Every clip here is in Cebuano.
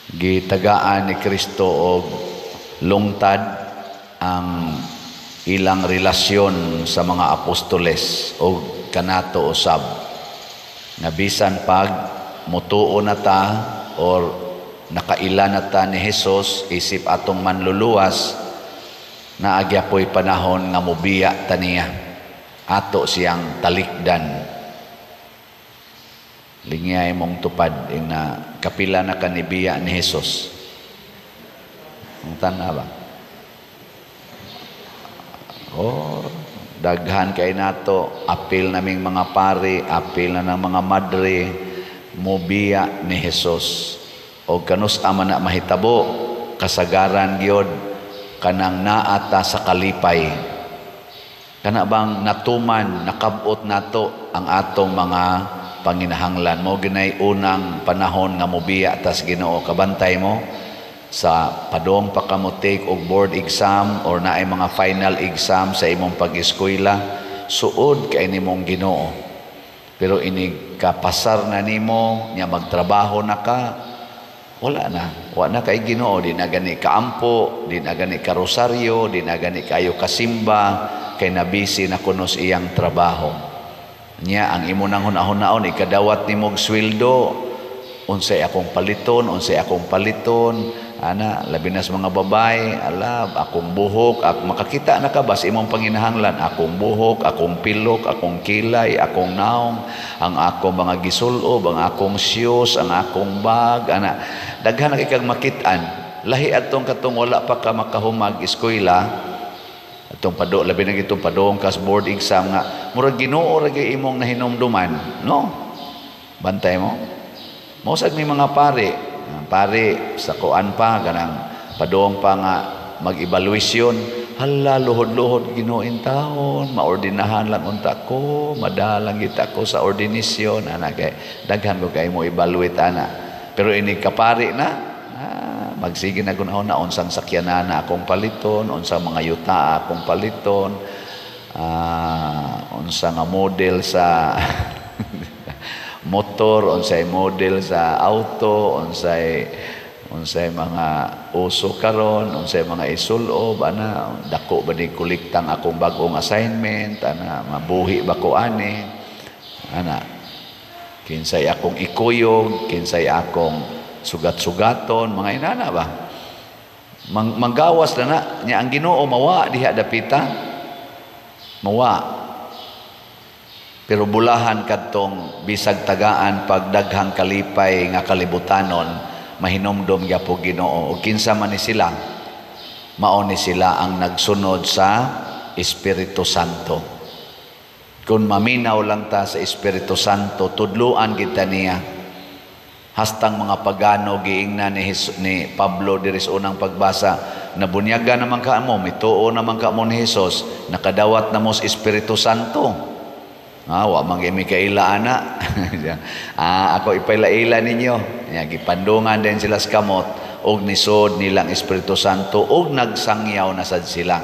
Gitagaan ni Kristo og lungtad ang ilang relasyon sa mga apostoles o kanato usab nga bisan pag mutuo na ta or nakaila na ta ni Jesus isip atong manluluwas, naa gyapoy panahon nga mobiya ta niya, ato siyang talikdan. Lingyay mong tupad ing na kapila na ka nibiya ni Jesus. Ang tana ba? Oh, daghan kay nato, apil naming mga pari, apil na ng mga madre, mobiya ni Jesus. O kanus ama na mahitabo, kasagaran gyud kanang naata sa kalipay. Kana bang natuman, nakabot nato ang atong mga panginahanglan mo ginay unang panahon nga mobiya tas Ginoo. Kabantay mo sa padong pa ka mo take og board exam or naay mga final exam sa imong pag-eskwela, suod kay nimong Ginoo. Pero inig kapasar na nimo nya, magtrabaho na ka, wala na, wa na kay Ginoo. Di na gani kaampo, di na gani ka rosaryo, di na gani kayo kasimba kay nabisi na kuno sa iyang trabaho nya. Ang imo nang hunahunahon, ikadawat nimo og sweldo, unsay akong paliton, unsay akong paliton ana, labi na sa mga babae, ala, akong buhok, ak makakita na ka ba sa imong panginahanglan, akong buhok, akong pilok, akong kilay, akong naong, ang akong mga gisulob, ang akong shoes, ang akong bag, ana. Daghan na kay kag makit-an. Lahi atong katong wala pa ka makahumag eskwela, atong pado, labi na gitong padong kas board exam nga murag Ginoo ra gyud imong nahinumduman, no? Bantay mo. Mosag may mga pare, pare sa kuan pa, ganang padong pa nga mag-evaluation, hala, luhod-luhod, Ginoo intawon, maordinahan lang unta ko, madalang kita ko sa ordinasyon, ana, kay daghan ko kay mo evaluate ana. Pero ini kapari na, magsige na kuno na unsang sakyanan na akong paliton, unsang mga yuta akong paliton, unsa nga model sa motor, unsay model sa auto, unsay mga uso karon, unsay mga isulob ana, dako ba ni kolektang akong bag-ong assignment ana, mabuhi ba ko ani ana, kinsay akong ikuyog, kinsay akong sugat-sugaton, mga inana ba. Manggawas na na nya ang Ginoo mawa diha dapita, mawa. Pero bulahan kadtong bisag tagaan pag daghang kalipay nga kalibutanon, mahinumdom gyapon Ginoo. Ug kinsa man ni sila? Mao ni sila ang nagsunod sa Espiritu Santo. Kung maminaw lang ta sa Espiritu Santo, tudluan kita niya. Hastang mga pagano giingna ni Pablo diri sa unang pagbasa, nabunyaga naman ka mo, mituo naman ka mo ni Hesus, nakadawat na mo sa Espiritu Santo. Wa man gyud mi kaila ana. Ako ipaila-ila ninyo. Nya gipandungan din sila sa kamot og nisod nilang Espiritu Santo og nagsangyaw na sad sila.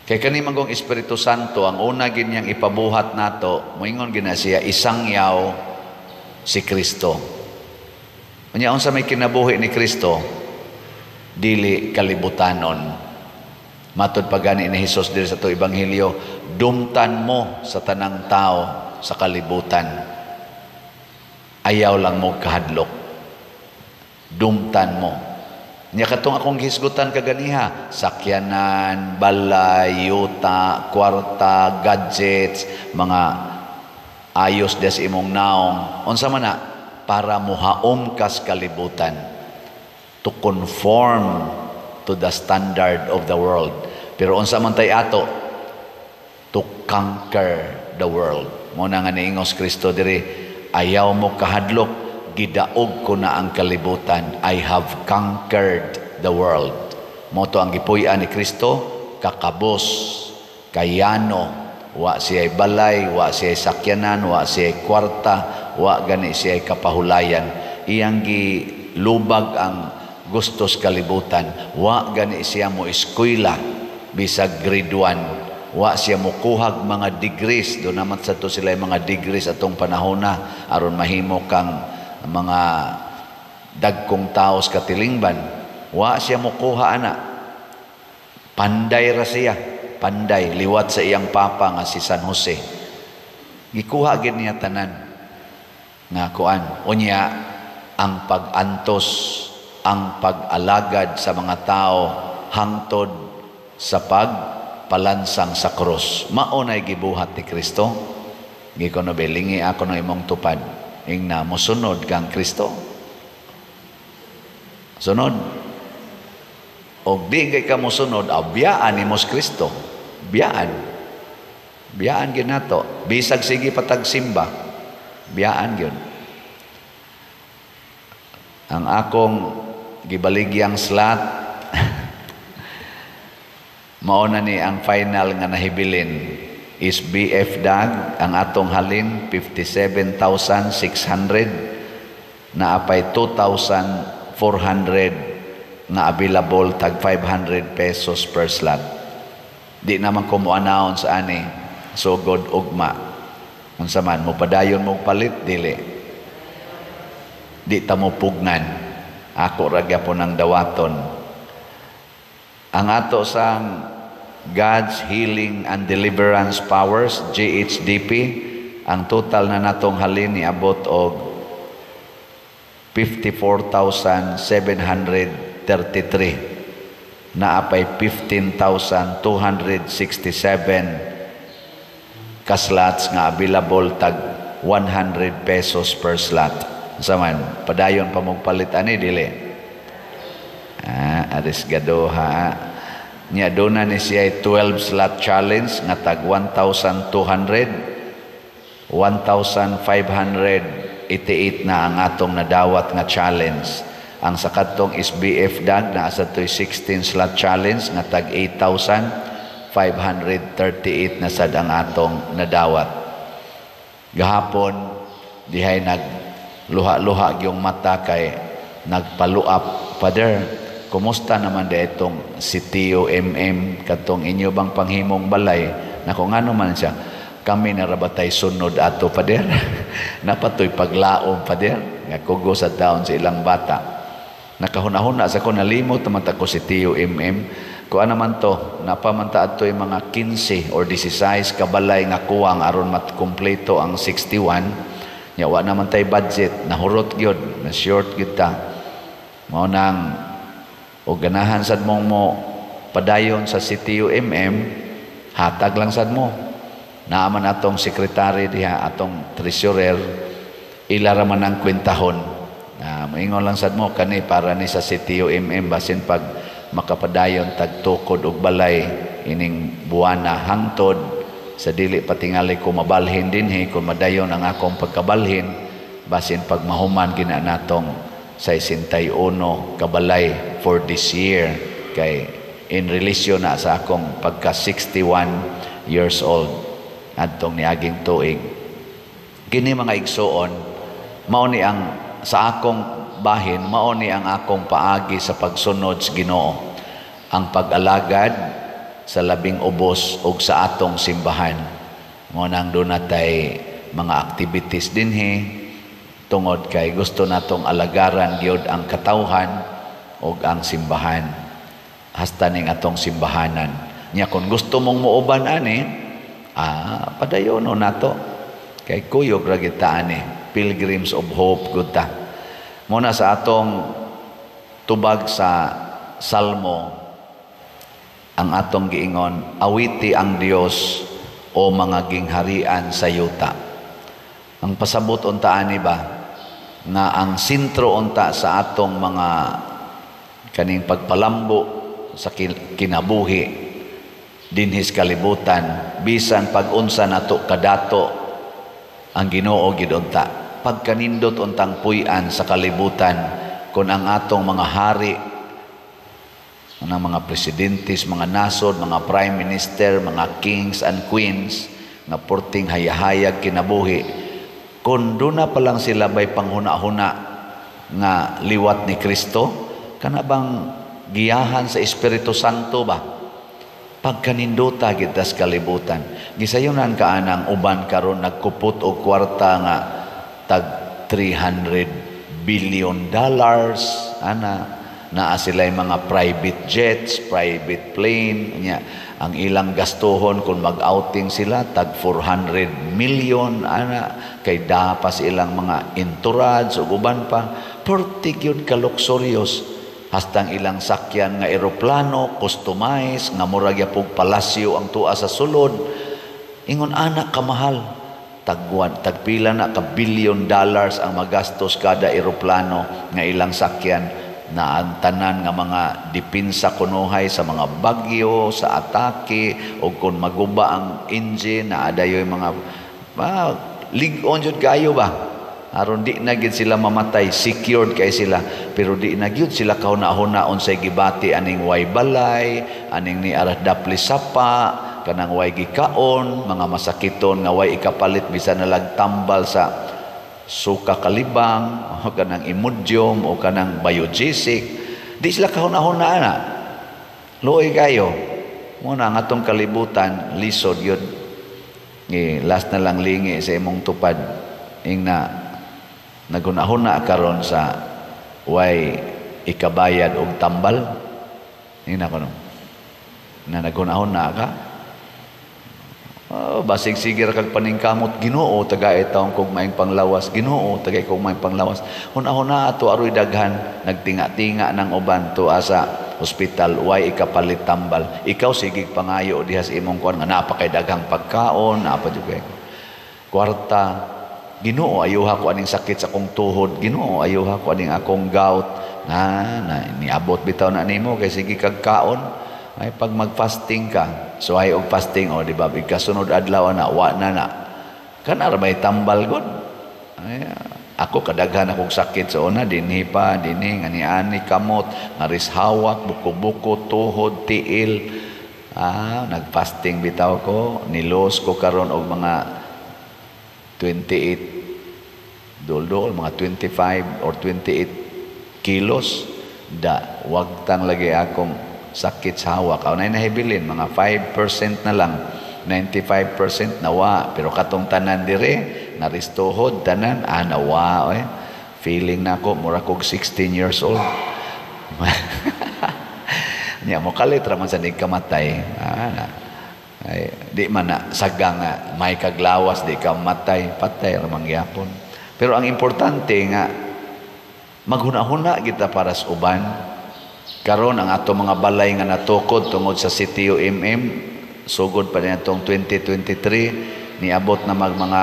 Kay kani man kong Espiritu Santo, ang una gid niyang ipabuhat nato, moingon gina siya, isangyaw si Kristo. Unya unsa may kinabuhi ni Kristo? Dili kalibutanon. Matod pa gani ni Hesus diri sa to ebanghelyo, dumtan mo sa tanang tao sa kalibutan. Ayaw lang mo kahadlok. Dumtan mo. Nya katong akong gihisgutan kaganiha, sakyanan, balay, yuta, kwarta, gadgets, mga ayos des imong naong. Unsa man na? Para muhaom kas kalibutan. To conform to the standard of the world. Pero unsa man tay ato? To conquer the world. Mo na nga niingos Kristo diri, ayaw mo kahadlok, gidaog ko na ang kalibutan. I have conquered the world. Mo to ang gipuy-an ni Kristo, kakabos, kayano, wa siya'y balay, wa siya'y sakyanan, wa siya'y kwarta, wa gani siya'y kapahulayan. Iyang gilubag ang gustos kalibutan. Wa gani siya mo eskwela bisag grade 1. Wa siya mokuhag mga degrees. Do naman sa to sila mga degrees atong panahon na aron mahimo kang mga Dagkong taos katilingban. Wa siya mukuha ana. Panday ra siya. Panday liwat sa iyang papa nga si San Jose. Gikuha gid niya tanan nga kuan. Unya ang pag-antos, ang pag-alagad sa mga tao hangtod sa pagpalansang sa krus. Mao nay gibuhat ni Kristo. Gikono belingi ako ng imong tupad. Ingna mosunod kang Kristo. Sunod. Og di kay ka mosunod, biyaan nimo si Kristo. Biyaan. Biyaan gyud nato. Bisag sige patagsimba, biyaan gyud. Ang akong gibaligyang slot, mao na ni ang final nga nahibilin is BF DAG. Ang atong halin 57,600, naapay 2,400 nga available, tag 500 pesos per slot. Di naman ko mo announce ani sugod ugma. Unsa man, mo padayon mo palit, dili? Di ta mo pugnan. Ako ra gyapon ang dawaton. Ang ato sang God's Healing and Deliverance Powers, GHDP, ang total na natong halin ni abot og 54,733, naapay 15,267 ka slots nga available, tag 100 pesos per slot. Unsa man, padayon pa mong palit ani, dili? Ah, arisgado ha. Nya doon na ni siya 12 slot challenge nga tag 1,200, 1,588 na ang atong nadawat nga challenge. Ang sa kadtong SBF DAG na sa to'y 16 slot challenge nga tag 8,538 na sad ang atong nadawat. Gahapon dihay nag luha-luha yung mata kay nagpaluap, "Father, kumusta naman di itong si Tio MM, katong inyo bang panghimong balay?" Nako, ngano man siya? "Kami narabatay sunod ato, Father. Napatoy paglaom, Father." Nga kugo sa taon sa ilang bata. Nakahuna-huna sa ko, nalimot naman ta ko si Tio MM. Kuan naman to, napamanta adto yung mga 15 or 16 kabalay nga kuwang aron matkumpleto ang 61. Nya wa naman tay budget, nahurot gyud, na short gyud ta. Mao nang o ganahan sad mong mo padayon sa CTU MM, hatag lang sad mo. Naaman atong sekretary diha, atong treasurer, ila ra man ang kwentahon. Na moingon lang sad mo kani para ni sa CTU MM, basin pag makapadayon tagtukod og balay ining buwana hangtod sa dili patingali ko mabalhin dinhi. Kung madayon ang akong pagkabalhin, basin pag mahuman gina natong 61 kabalay for this year, kay in relation na sa akong pagka 61 years old adtong niaging tuig. Kini mga igsuon, mao ni ang sa akong bahin, mao ni ang akong paagi sa pagsunod sa Ginoo, ang pag-alagad sa labing ubos ug sa atong simbahan. Mao nang dunatay mga activities dinhi tungod kay gusto natong alagaran gyud ang katawhan ug ang simbahan, hasta ning atong simbahanan. Nya kung gusto mong muuban ani, padayono nato kay kuyog ra gyud ta ani, Pilgrims of Hope gud ta. Muna sa atong tubag sa Salmo, ang atong giingon, "Awiti ang Dios, o mga gingharian sa yuta." Ang pasabot unta ani ba nga ang sentro unta sa atong mga kaning pagpalambo sa kinabuhi dinhis kalibutan, bisan pag-unsa nato kadato, ang Ginoo gid unta. Pagkanindot untang puy-an sa kalibutan kung ang atong mga hari, ang mga presidentes, mga nasod, mga prime minister, mga kings and queens nga porting hayahayag kinabuhi, kung doon na pa lang sila bay panghuna-huna nga liwat ni Kristo, kana bang giyahan sa Espiritu Santo ba? Pagkanindota gid tas kalibutan. Gisayunan ka anang uban karon nagkupot og kwarta nga tag 300 billion dollars ana. Naa sila mga private jets, private plane nya. Ang ilang gastuhon kung mag-outing sila, tag 400 million ana, kay dapas ilang mga entourage ug uban pa. Perti gyud ka luxurious, hastang ilang sakyan nga eroplano customized nga murag yapog palasyo ang tuwa sa sulod. Ingon ana kamahal, tagwan tagpila na ka billion dollars ang magastos kada eroplano nga ilang sakyan, na ang tanan nga mga dipinsa kunuhay sa mga bagyo, sa atake, o kung maguba ang engine, na adayoy mga lig-on jud kayo ba, aron di na gyud sila mamatay, secured kay sila. Pero di na gyud sila kahuna-huna unsay gibati aning way balay, aning ni aras dapli sapa, kanang way gikaon, mga masakiton nga way ikapalit bisan nalag tambal sa suka kalibang o kanang Imodium o kanang Biogesic. Di sila kahuna-huna ana. Luoy kayo. Muna ang atong kalibutan lisod yun. Last na lang lingi sa imong tupad, ing na naghuna-huna karon sa way ikabayad og tambal. Ing na kuno na naghuna-huna ka. Oh, basig sige ra kag paningkamot, Ginoo, tagay taong kog maing panglawas, Ginoo, tagay kog maing panglawas. Huna-huna ato aroy daghan nagtinga-tinga ng uban tuwa sa ospital, way ikapalit tambal. Ikaw sige pangayo diha sa imong kuan nga napakay daghang pagkaon, napa jud kay kwarta. Ginoo, ayuha ko aning sakit sa akong tuhod. Ginoo, ayuha ko aning akong gout. Na, na niabot bitaw na nimo kay sige kag kaon. Ay pag mag-fasting ka, so ay og fasting, o di ba, ikasunod adlaw na wa na na. Kana ra may tambal god. Ay, ako kadaghan akong sakit sa una, dinhi pa, dinhi ngani-ani kamot, ngaris hawak, buko-buko, tuhod, tiil. Nag-fasting bitaw ko, nilos ko karon og mga 28 dol-dol, mga 25 or 28 kilos. Da wagtang lagi akong sakit sa hawak. Aw nay nahibilin mga 5% na lang, 95% nawa, pero katong tanan dire naristohod tanan, nawa oy. Feeling nako mura kog 16 years old. Nya mo kalit ra man sa kamatay. Na. Ay, di man na sagang nga may kaglawas di ka matay, patay ra man gyapon. Pero ang importante nga maghuna-huna kita para sa uban. Karon ang ato mga balay nga natukod tungod sa CTO MM, sugod pa niadtong 2023, niabot na mag mga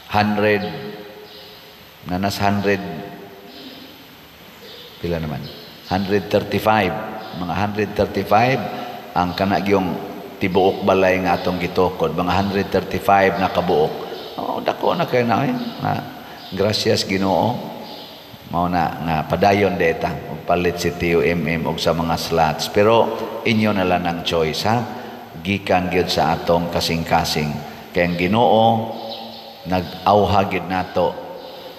100 na nas 100 pila naman, 135, mga 135 ang kanagyong tibuok balay nga atong gitukod, mga 135 na kabuok. Oh, dako na kay na, eh. Na gracias Ginoo. Mao na nga padayon deta og palit si TUMM og sa mga slots, pero inyo na lang ang choice, ha, gikan gyud sa atong kasing-kasing, kay ang Ginoo nag-awha gyud nato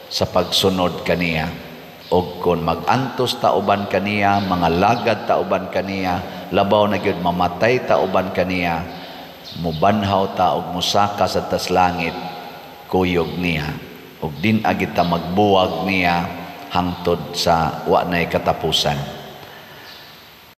sa pagsunod kaniya. Og kon mag-antos ta uban kaniya, mga lagad ta uban kaniya, labaw na gyud mamatay ta uban kaniya, mubanhaw ta og musaka sa tas langit kuyog niya, og din agit ta magbuwag niya hangtod sa wa nay katapusan.